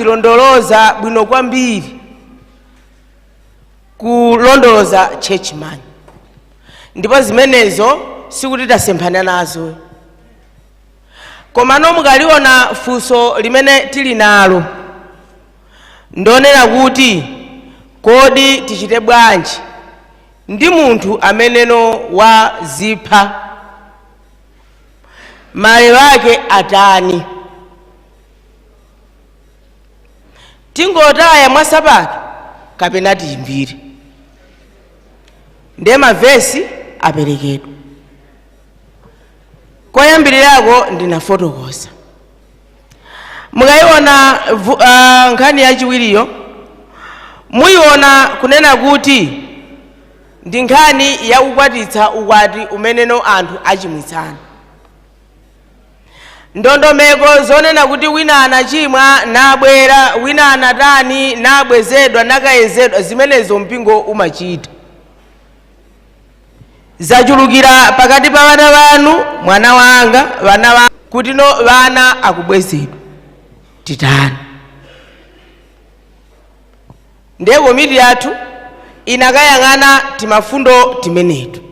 Amazilondoloza bwino kwambiri kulondoloza church manual, ndipo zimenezo sikuti tasemphana nazo. Komano mukaliona funso limene tili nalo, ndonena kuti kodi tichite bwanji ndi munthu ameneno wazipha? Maliro ake atani? Tingotaya mwasapato kapena tiyimbire? Ndiye mavesi aperekedwa. Koyambirirako ndinafotokoza. Mukayiona nkhani yachiwiriyo, muyiona kunena kuti ndi nkhani yakukwatitsa, ukwati umeneno anthu achimwitsana. Ndondomeko zonena kuti wina anachimwa nabwera, wina anatani nabwezedwa, nakayezedwa, zimenezo mpingo umachita. Zachulukira pakati pa vana vanu, mwana wanga, vana va kuti no vana akubwezedwa, titani? Ndiye komiti yathu inakayang'ana timafundo timenetu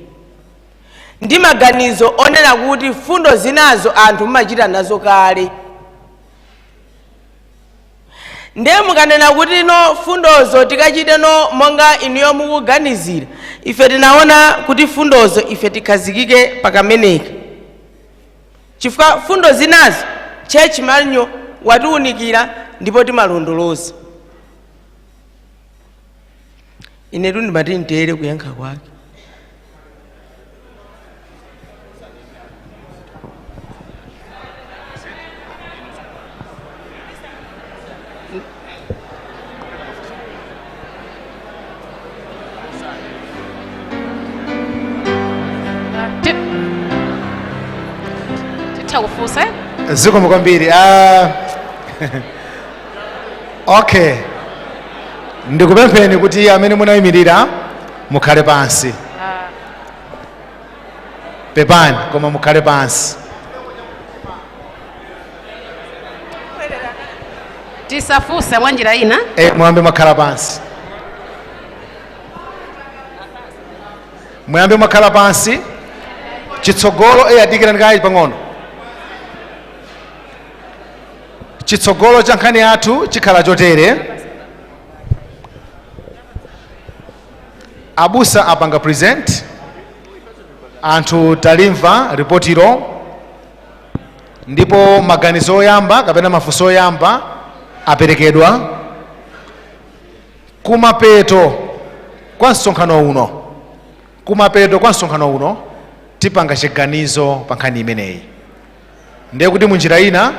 ndi maganizo onena kuti fundo zinazo anthu mumachita nazo kale. Ndiye mukanena kuti no fundozo tikachite no monga inuyo mukuganizira, ife tinaona kuti fundozo ife tikhazikike pakameneka, chifukwa fundo zinazo church manual watiunikira ndipo timalondoloza. Inetu ndimati ntere kuyankha kwake. Titha kufunsa, eh? Zikomo kwambiri. Okay, ndikupempheni kuti amene munayimirira mukhale pansi. Pepani, koma mukhale pansi. Tisafunse mwa njira ina? E, muyambe mwakhala pansi, muyambe mwakhala pansi. Chitsogolo, e, adikirani kayi pang'ono. Chitsogolo cha nkhani yathu chikhala chotere: abusa apanga present, anthu talimva ripotiro, ndipo maganizo oyamba kapena mafunso oyamba aperekedwa. Kumapeto kwa msonkhano uno, kumapeto kwa msonkhano uno, tipanga chiganizo pa nkhani imeneyi. Ndiye kuti munjira ina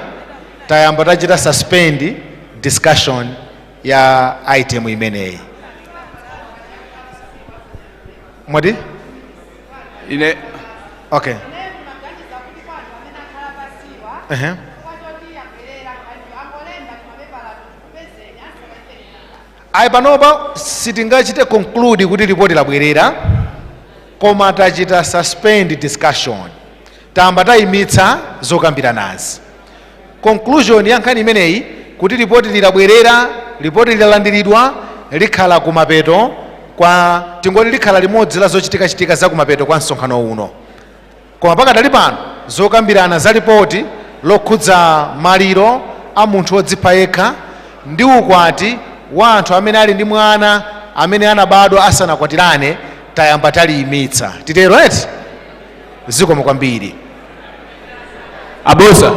tayamba tachita suspend discussion ya item imeneyi. Mwati? Ine. Okay. Ehe. Ayi, panopa sitingachite conclude kuti ripoti labwerera, koma tachita suspend discussion, tamba tayimitsa zokambiranazi. Conclusion ya nkhani imeneyi, kuti ripoti lilabwerera, ripoti lilalandiridwa, likhala kumapeto kwa, tingoti likhala limodzi la zochitikachitika za kumapeto kwa msonkhano uno. Koma pakadali pano zokambirana za ripoti lokhudza maliro a munthu wodzipha yekha ndi ukwati wa anthu amene ali ndi mwana amene anabadwa asanakwatirane tayamba taliyimitsa. Titero eti? Zikomo kwambiri. Abusa,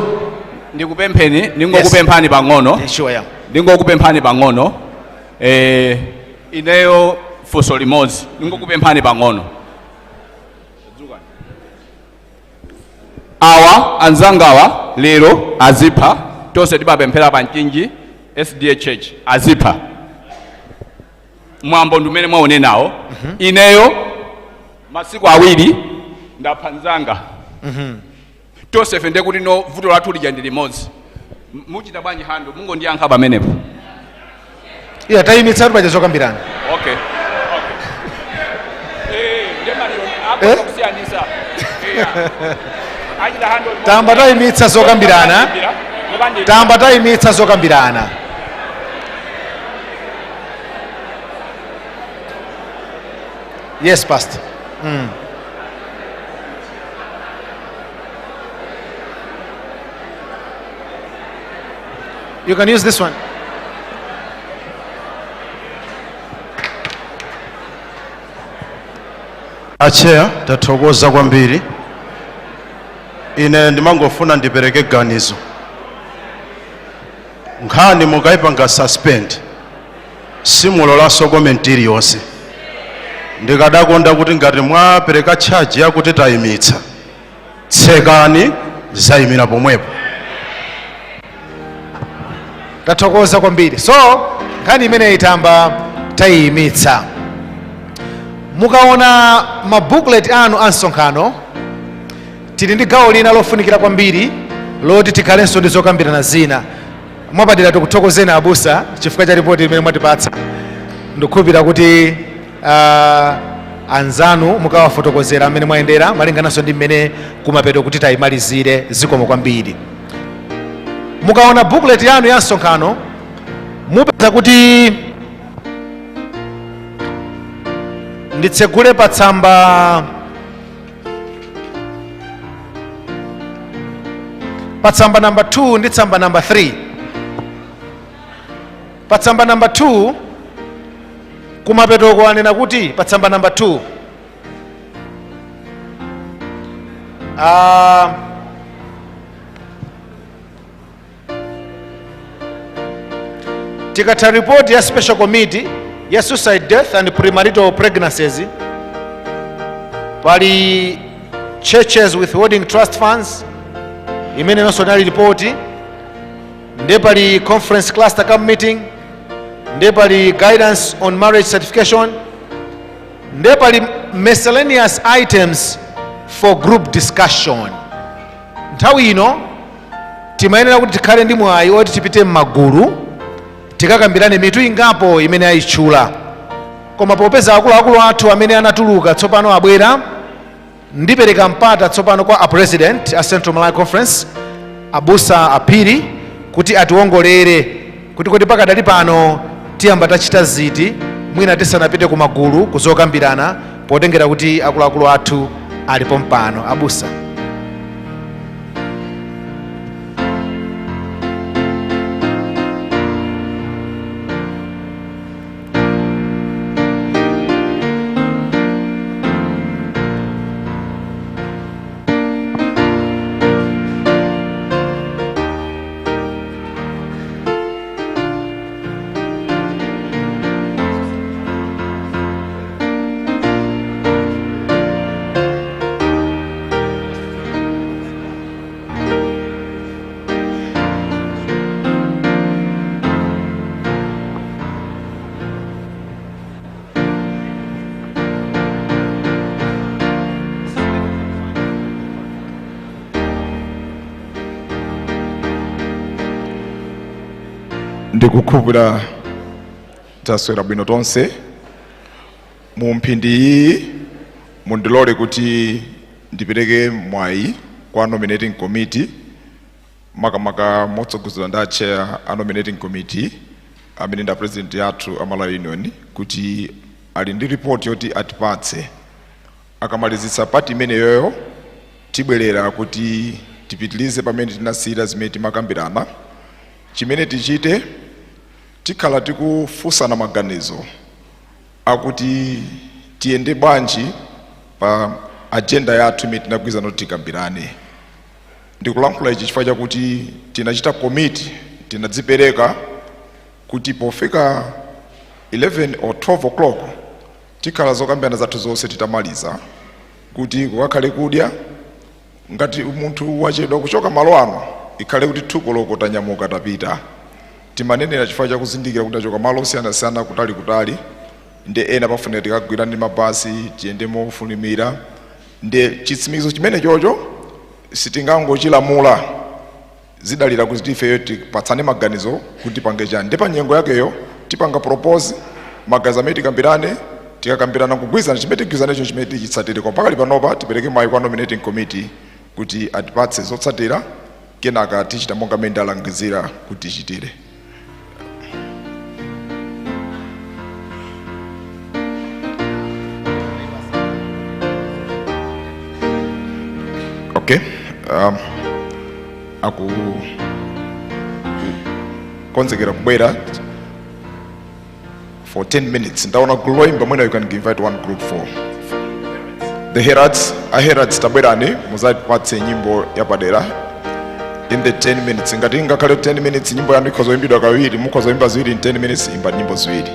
ndikupempheni, ndingokupemphani pang'ono. Sure, yeah. Ndingokupemphani pang'ono. Ineyo funso limodzi, ndingokupemphani pang'ono. Awa anzangawa lero azipha, tonse timapemphera pa Mchinji SDA Church, azipha. Mwambo ndi umene mwaonenawo. Ineyo masiku 2 ndapha mzanga. Tonsefe ndekuti no vuto lathu lija ndi limodzi. Muchita bwanji handle? Mungondiyankha pamenepo. Iya, tayimitsatu paja zokambirana. Okay. Ndiye maliro Eh? akhoza kusiyanisa. Achita handle limodzi. Tamba tayimitsa zokambirana. Tamba tayimitsa zokambirana. Yes, Pastor. You can use this one. Acheya, tathokoza kwambiri. Ine ndimangofuna ndipereke ganizo. Nkhani mukayipanga suspend, simulolanso comment iliyonse. Ndikadakonda kuti ngati mwapereka charge yakuti tayimitsa, tsekani, zayimira pomwepo. Tathokoza kwambiri. So nkhani imeneyi tamba tayimitsa. Mukaona ma booklet anu a msonkhano, tili ndi gawo lina lofunikira kwambiri loti tikhalenso ndi zokambirana zina. Mwapadera tikuthokozeni abusa chifukwa cha ripoti imene mwatipatsa. Ndikukhulupirira kuti anzanu mukawafotokozera amene mwayendera malingananso ndi mmene kumapeto kuti tayimalizire. Zikomo kwambiri. Mukaona booklet yanu ya msonkhano, mupeza kuti nditsegule pa tsamba namba 2 ndi tsamba namba 3. Pa tsamba namba 2 kumapetoko anena kuti pa tsamba namba 2 tikatha report ya special committee ya suicide death and premarital pregnancies, pali churches withholding trust funds imene nonso inali ripoti, ndiye pali conference cluster camp meeting, ndiye pali guidance on marriage certification, ndiye pali miscellaneous items for group discussion. Nthawi ino timayenera kuti tikhale ndi mwayi oti tipite m'magulu tikakambirane mitu ingapo imene ayitchula, koma popeza akuluakulu athu amene anatuluka tsopano abwera, ndipereka mpata tsopano kwa a president a Central Malawi Conference, abusa Aphiri, kuti atiwongolere kuti kodi pakadali pano tiyamba tachita ziti mwina tisanapite ku magulu kuzokambirana, potengera kuti akuluakulu athu alipo mpano. Abusa. Ndikukhulupirira taswera bwino tonse. Mu mphindi iyi mundilole kuti ndipereke mwayi kwa nominating committee, makamaka motsogozedwa ndi chair a nominating committee amene ndi president yathu a Malawi Union, kuti ali ndi report yoti atipatse. Akamalizitsa part imeneyoyo, tibwerera kuti tipitilize pamene tinasiyira zimene timakambirana. Chimene tichite, tikhala tikufunsana maganizo akuti tiyende bwanji pa agenda yathu imene tinagwirizana kuti tikambirane. Ndikulankhula ichi chifukwa chakuti tinachita commit, tinadzipereka kuti pofika 11 or 12 o'clock tikhala zokambirana zathu zonse titamaliza, kuti kukakhale kudya. Ngati munthu wachedwa kuchoka malo ano, ikhale kuti 2 koloko tanyamuka tapita. Timanenera chifukwa chakuzindikira kuti achoka malo osiyanasiyana kutali kutali, ndi ena pafunika tikagwira ndi mabasi, tiyende mofulumira. Ndi chitsimikizo chimene chocho sitingangochilamula, zidalira kuti ifeyo tipatsane maganizo kuti tipange chani. Ndi pa nyengo yakeyo tipanga propose maganizo amene tikambirane. Tikakambirana kugwirizana, chimene tigwirizane chimene tichitsatire. Koma pakali panopa tipereke mwayi kwa nominating committee kuti atipatse zotsatira, kenaka tichita monga mmene ndalangizira kuti tichitire. Okay, aku konzekera kubwera for 10 minutes. Ndaona gulu loimba, mwina you can invite one group for the Heralds. A Heralds, tabwerani muzatipatse nyimbo yapadera in the 10 minutes. Ngati ingakhale 10 minutes, nyimbo yanu ikhoza kuimbidwa kawiri, mukhoza kuimba ziwiri in 10 minutes, imba nyimbo ziwiri.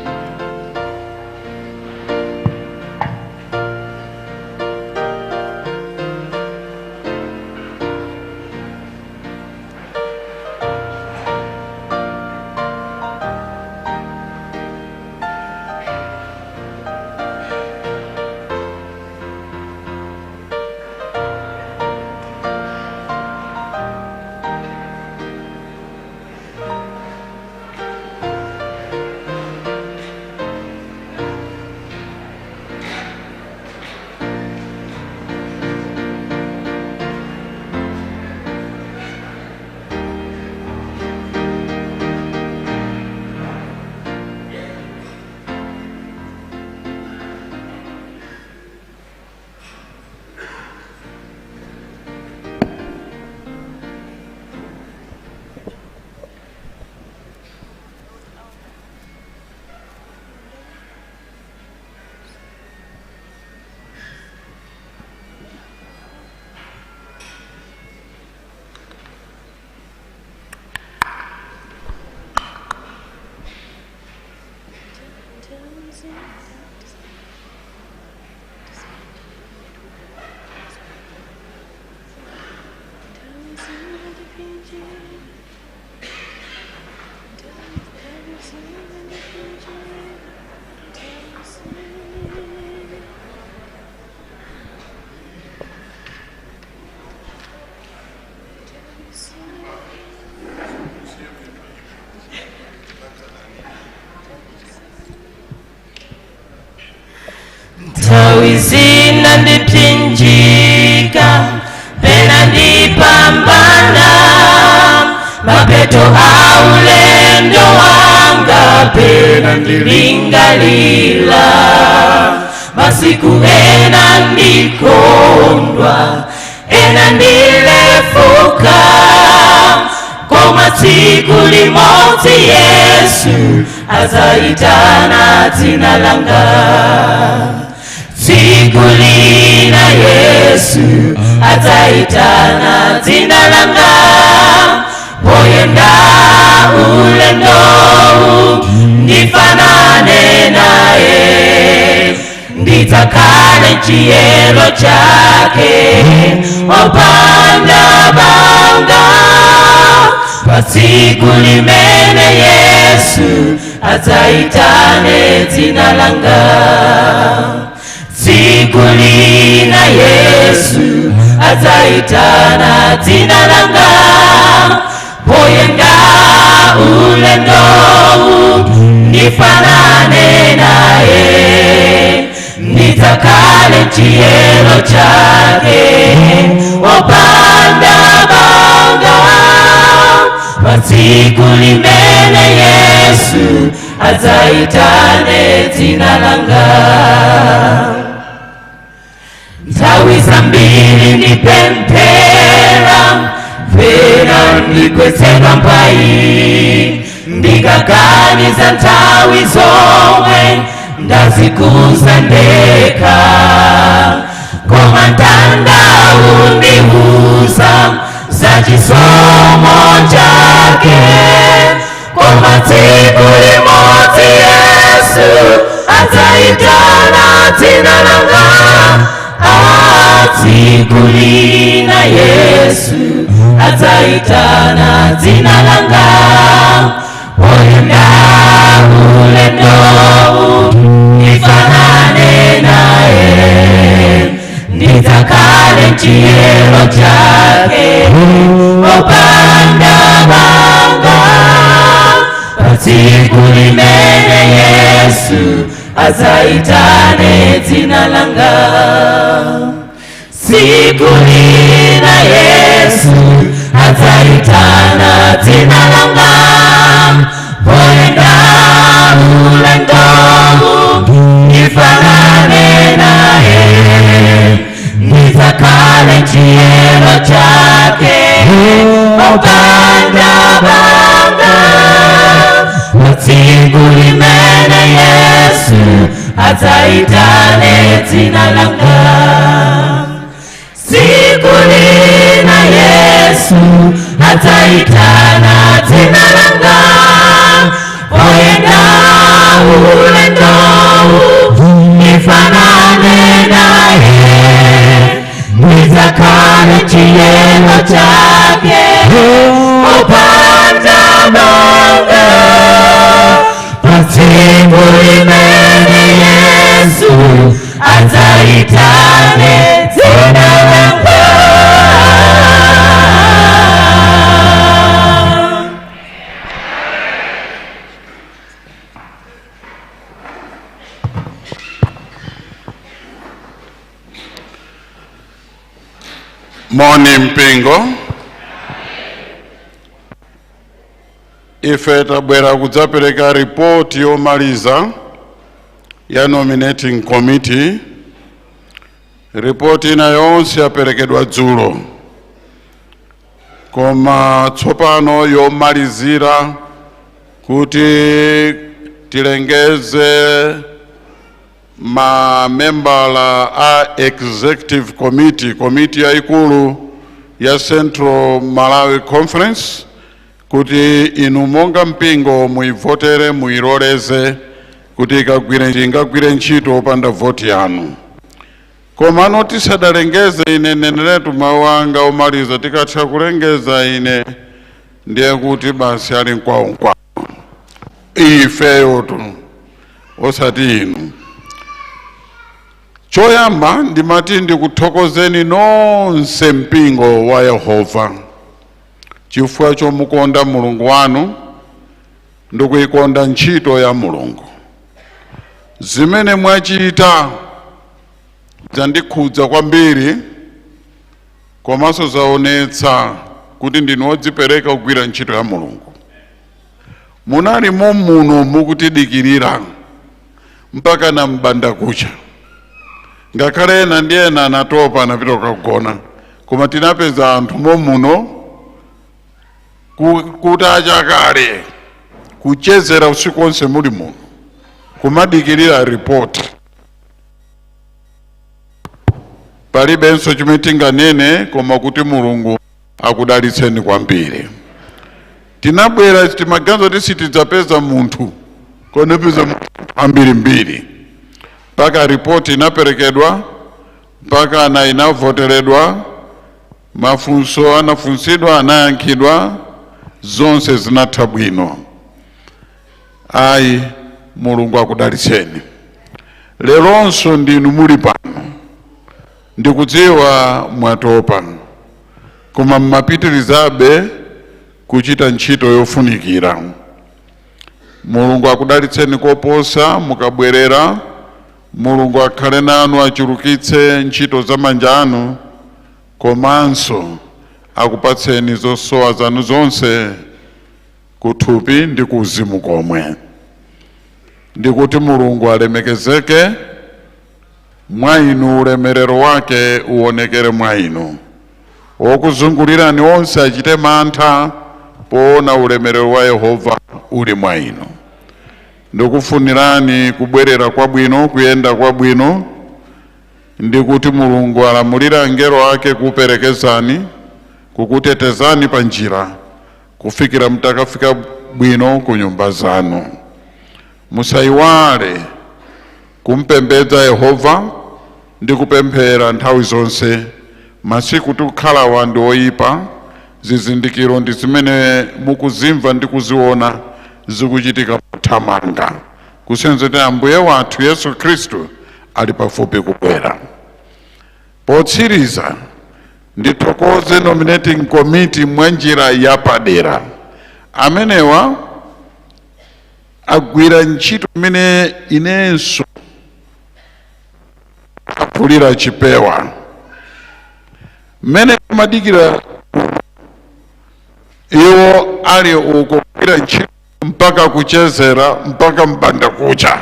Nthawi zina ndipsinjika, pena ndipambana, mapeto a ulendo wanga pena ndilingalila. Masiku ena ndikondwa, ena ndilefuka, koma tsiku limodzi Yesu azaitana dzina langa. Tsiku lina Yesu adzaitana dzina langa, poyenda ulendo ndifanane naye, ndidzakhale chiyero chake opanda banga. Pa tsiku limene Yesu adzaitane dzina langa. Tsiku lina Yesu adzaitana dzina langa, poyenda ulendo ndifanane naye, ndidzakhale chiyero chake opanda banga. Pa tsiku limene Yesu adzaitane dzina langa. Nthawi zambiri ndipemphera, pena ndigwetsedwa mphwayi, ndikaganiza nthawi zomwe ndazikuza ndekha, koma mtanda undiuza za chisomo chake. Koma tsiku limodzi Yesu adzaitana dzina langa. Tsiku lina Yesu adzaitana dzina langa, poyenda ulendo ndifanane naye, ndidzakhale chiyero chake opanda banga. Pa tsiku limene Yesu adzaitane dzina langa. Tsiku lina Yesu adzaitana dzina langa, poyenda ulendo ndifanane naye, ndidzakhale chiyero. Opanda banga tsiku limene Yesu adzaitane dzina langa. Tsiku lina Yesu adzaitana dzina langa, oyenda ulendo ifanane naye, ndidzakhala chiyero chake. Opanda banga tsiku limene Yesu adzaitane dzina langa. Moni mpingo. Ife tabwera kudzapereka ripoti yomaliza ya nominating committee. Ripoti ina yonse yaperekedwa dzulo, koma tsopano yomalizira kuti tilengeze mamembala a executive committee, komiti yaikulu ya Central Malawi Conference, kuti inu monga mpingo muivotere, muiloleze kuti ingagwire ntchito opanda voti yanu. Komano tisadalengeze, ine neneretu mawu anga omaliza. Tikatha kulengeza ine, ndiye kuti basi ali mkwawonkwawo, ifeyotu, osati inu. Choyamba ndimati ndikuthokozeni nonse mpingo wa Yehova chifukwa chomukonda Mulungu wanu ndikuikonda ntchito ya Mulungu. Zimene mwachita zandikhudza kwambiri, komanso zaonetsa kuti ndinu odzipereka kugwira ntchito ya Mulungu. Munali muno mukutidikirira mpaka na mbanda kucha. Ngakhale ena ndi ena anatopa, anapita kukagona, koma tinapeza anthu momuno kutacha kale, kuchezera usiku wonse muli muno kumadikirira ripoti. Palibenso chimene tinganene koma kuti Mulungu akudalitseni kwambiri. Tinabwera timaganiza kuti sitidzapeza munthu, konepeza ambirimbiri, mpaka ripoti inaperekedwa, mpaka na inavoteredwa, mafunso anafunsidwa, anayankhidwa, zonse zinatha bwino. Ayi, Mulungu akudalitseni. Leronso ndinu muli pano, ndikudziwa mwatopa, koma mmapitirizabe kuchita ntchito yofunikira. Mulungu akudalitseni koposa. Mukabwerera, Mulungu akhale nanu, achulukitse ntchito za manja anu, komanso akupatseni zosowa zanu zonse kuthupi ndi kuuzimu komwe. Ndikuti Mulungu alemekezeke mwa inu, ulemerero wake uonekere mwa inu, wokuzungulirani onse achite mantha poona ulemerero wa Yehova uli mwa inu. Ndikufunirani kubwerera kwabwino, kuyenda kwabwino, ndikuti Mulungu alamulire angelo ake kuperekezani, kukutetezani pa njira kufikira mtakafika bwino ku nyumba zanu. Musayiwale kumpembedza Yehova ndi kupemphera nthawi zonse. Masiku tikukhalawa ndi oyipa. Zizindikiro ndi zimene mukuzimva ndi kuziona zikuchitika pothamanga, kusonyeza kuti Ambuye wathu Yesu Khristu ali pafupi kubwera. Potsiriza, ndithokoze nominating committee mwa njira yapadera. Amenewa agwira ntchito imene inenso aphulira chipewa mmene timadikira iwo ali uko kugwira ntchito mpaka kuchezera mpaka mbanda kucha.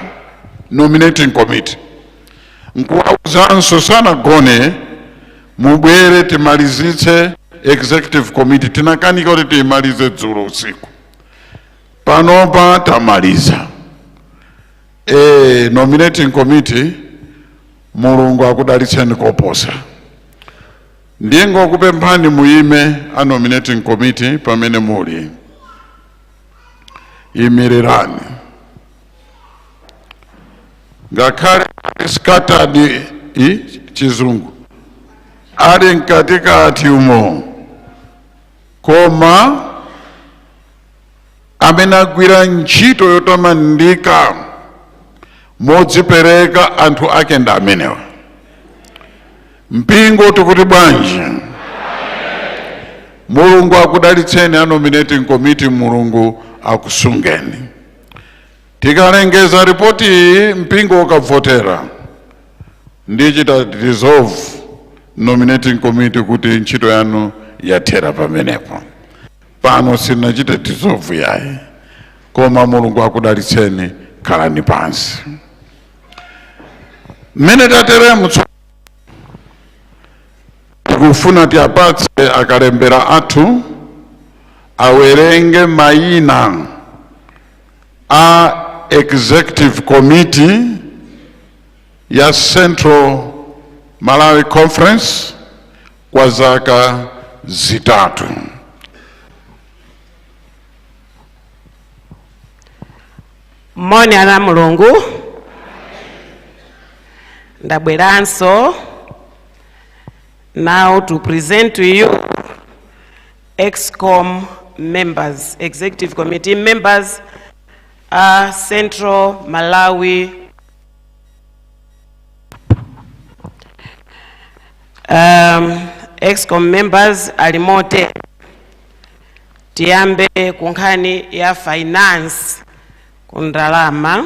Nominating committee nkuwauzanso sanagone, mubwere timalizitse. Executive committee tinakanika kuti tiyimalize dzulo usiku. Panopa tamaliza. Nominating committee, Mulungu akudalitseni koposa. Ndingokupemphani muyime, a nominating committee, pamene muli. Imirirani. Ngakhale scattered, i chizungu, ali mkatikati umo, koma amene agwira ntchito yotamandika modzipereka, anthu ake ndi amenewa. Mpingo, tikuti bwanji? Mulungu akudalitseni, a nominating committee. Mulungu akusungeni. Tikalengeza ripoti iyi, mpingo ukavotera, ndichita dissolve nominating committee kuti ntchito yanu yathera pamenepo. Pano sinachite dissolve yayi, koma Mulungu akudalitseni. Khalani pansi. Mmene tateremu, tikufuna tiapatse akalembera athu awerenge mayina a executive committee ya Central Malawi Conference kwa zaka 3. Moni, ana Mulungu. Ndabweranso now to present to you EXCOM members, executive committee members a Central Malawi EXCOM members alimote. Tiyambe ku nkhani ya finance, ku ndalama.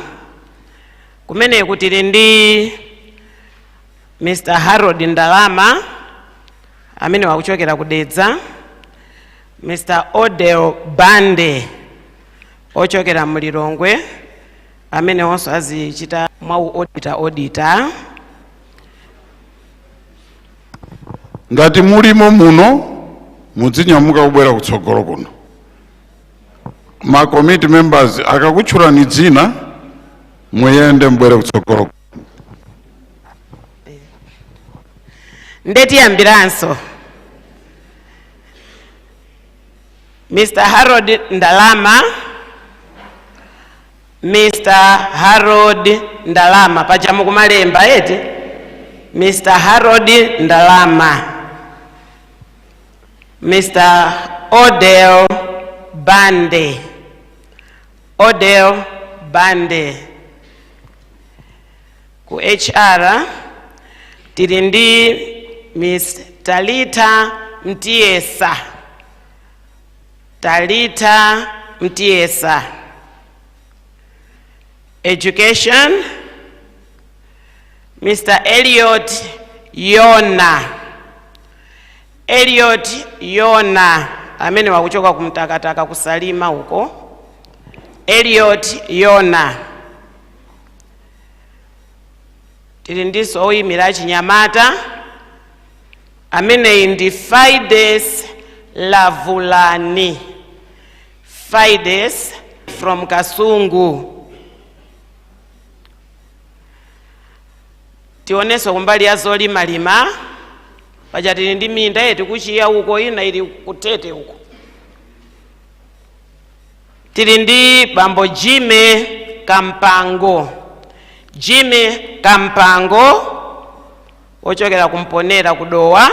Kumeneku tili ndi Mr Harold Ndalama, amene wakuchokera ku Dedza, Mr Odel Bande, ochokera mu Lilongwe, amene onso azichita mwawu auditor auditor. Ngati mulimo muno, mudzinyamuka kubwera kutsogolo kuno. Ma committee members akakutchulani dzina, muyende mbwere kutsogolo. Ndetiyambiranso Mr Harold Ndalama, Mr Harold Ndalama, paja mukumalemba eti? Mr Harold Ndalama, Mr Odel Bande, Odel Bande. Ku HR tili ndi Miss Talita Mtiesa, Talita Mtiesa. Education, Mr Elliot Yona, Elliot Yona, amene wakuchoka kumtakataka kusalima uko. Elliot Yona. Tili ndiso oyimira achinyamata, ameneyi ndi Fides Lavulani, Fides from Kasungu. Tionenso kumbali ya zolimalima. Paja tili ndi minda yetu kuchiya uko, ina ili kutete uko. Tili ndi bambo Jime Kampango, Jime Kampango, ochokera kumponera kudowa.